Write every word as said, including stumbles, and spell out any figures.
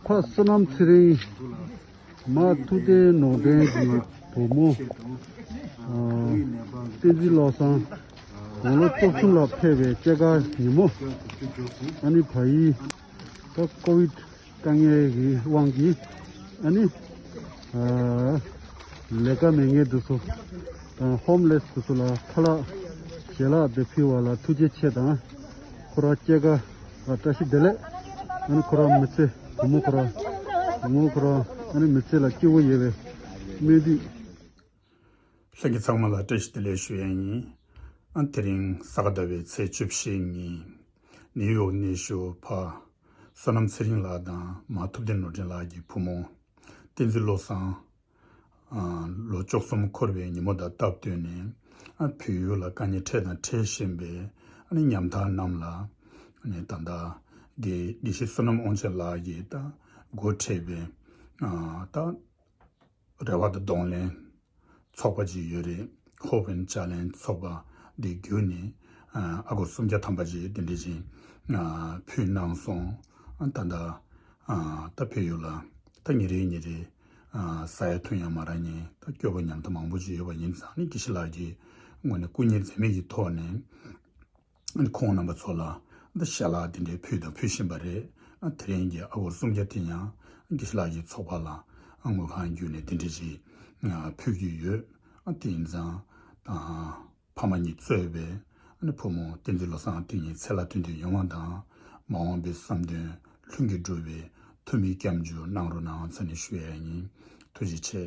ཕ་བསོད་ནམས་ཚེ་རིང་། མ་ཐུབ་བསྟན་ནོར་བྲལ་གྱི་བུ་མོ། ཨ། བསྟན་འཛིན་བློ་བཟང་། དགུང་ལོ་བཅུ་གསུམ་ལ་ཕེབས་པའི་སྐྱེས་སྐར་ཉིན་མོ། ཨ་ནི་ཕ་ཡུལ་ད་ཀོ་བིད་དཀའ་ངལ་གྱི་དབང་གིས། ཨ་ནི། ཨ། ལས་ཀ་མེད་མཁན་དེ་ཚོ་དང་ཧོམ་ལེས་དེ་ཚོ་ལ་ཁ་ལག་ཞལ་ལག་དེ་ཕུལ་བ་ལ་ཐུགས་རྗེ་ཆེ་དང་། ཁོ་རང་སྐྱེས་སྐར་ལ་བཀྲ་ཤིས་བདེ་ལེགས། ཨ་ནི་ཁོ་རང་མི་ཚེ་བུ་མོ་ཁོ་རང་བུ་མོ་ཁོ་རང་ཨ་ནི་མི་ཚེ་ལ་སྐྱིད་པོ་ཡོད་པའི་སྨོན་འདུན། ལྷན་རྒྱས་ཚང་མ་ལ་བཀྲ་ཤིས་བདེ་ལེགས་ཞུ་ཡས་ཡིན། ཨ། དེ་རིང་ས་ག་ཟླ་བའི་ཚེས་བཅུ་བཞི་ཉིན། ནིའུ་ཡོག་གནས་བཞུགས་ཕ་བསོད་ནམས་ཚེ་རིང་ལགས་དང་མ་ཐུབ་བསྟན་ནོར་འདྲེན་ལགས་ཀྱི་བུ་མོ་བསྟན་འཛིན་བློ་བཟང་། ཨ། ལོ་བཅུ་གསུམ་འཁོར་བའི་ཉིན་མོ་དང་སྟབས་བསྟུན་ནས། ཨ། བོད་ཡུལ་ལ་དཀའ་ངལ་འཕྲད་དང་འཕྲད་བཞིན་པའི་ཨ་ནི་ཉམ་ཐག་རྣམས་ལ། ཨ་ནི་ད་ལྟ་དགེ་དགེ་བཤེས་བསོད་ནམས་དབང་ཆེན་ལགས་ཀྱིས་ད་འགོ་ཁྲིད་པའི། ཨ། ད་རེ་བ་དང་གདོང་ལེན་ཚོགས་པ་ཅིག་ཡོད་རེད། Hope and Challenge ཚོགས་པ་འདི་བརྒྱུད་ནས། ཨ། ཨ་སྒོར་སུམ་བརྒྱ་ཐམ་པ་ཅིག་དེ་འདྲ་ཅིག་ཨ། ཕུལ་གནང་སོང་། ཨ། ད་ལྟ། ཨ། ད་བོད་ཡུལ་ལ་ད་ཉིན་རེ་ཉིན་རེ། ཨ། ཟ་ཡ་འཐུང་ཡ་མ་རག་མཁན་ད་སྐྱོ་པོ་ཉམ་ཐག་མང་པོ་ཅིག་ཡོད་པ་ཡིན་ཙང་ནི། དགེ་བཤེས་ལགས་ཀྱི་ངོས་ནས་སྐུ་ཉིད་འཛེམ་མེད་ཀྱི་ཐོག་ནས། ཁོང་རྣམ་པ་ཚོ་ལ་འདི་ཞལ་ལག་འདི་འདྲའི་ཕུལ་དང་ཕུལ་བཞིན་པ་རེད། དེ་རིང་གི་ཨ་སྒོར་སུམ་བརྒྱ་དེ་ཡང་དགེ་བཤེས་ལགས་ཀྱི་ཚོགས་པ་ལ་དངུལ་ཁང་བརྒྱུད་ནས་དེ་འདྲ་ཞིག་ཕུལ་གྱི་ཡོད། དེ་ཡིན་ཙང་ད་ཕ་མ་གཉིས་གཙོས་པའི་བུ་མོ་བསྟན་འཛིན་བློ་བཟང་དེ་ཉིད་ཚེ་ལ་དོན་དུ་ཡོང་བ་དང་། མ་འོངས་པའི་བསམ་དོན་ལྷུན་གྱིས་འགྲུབ་པའི་ཐུགས་སྨོན་སྐྱབས་འཇུག་གནང་རོགས་གནང་ཟེར་ནས་ཞུ་ཡ་ཡིན། ཐུགས་རྗེ་ཆེ།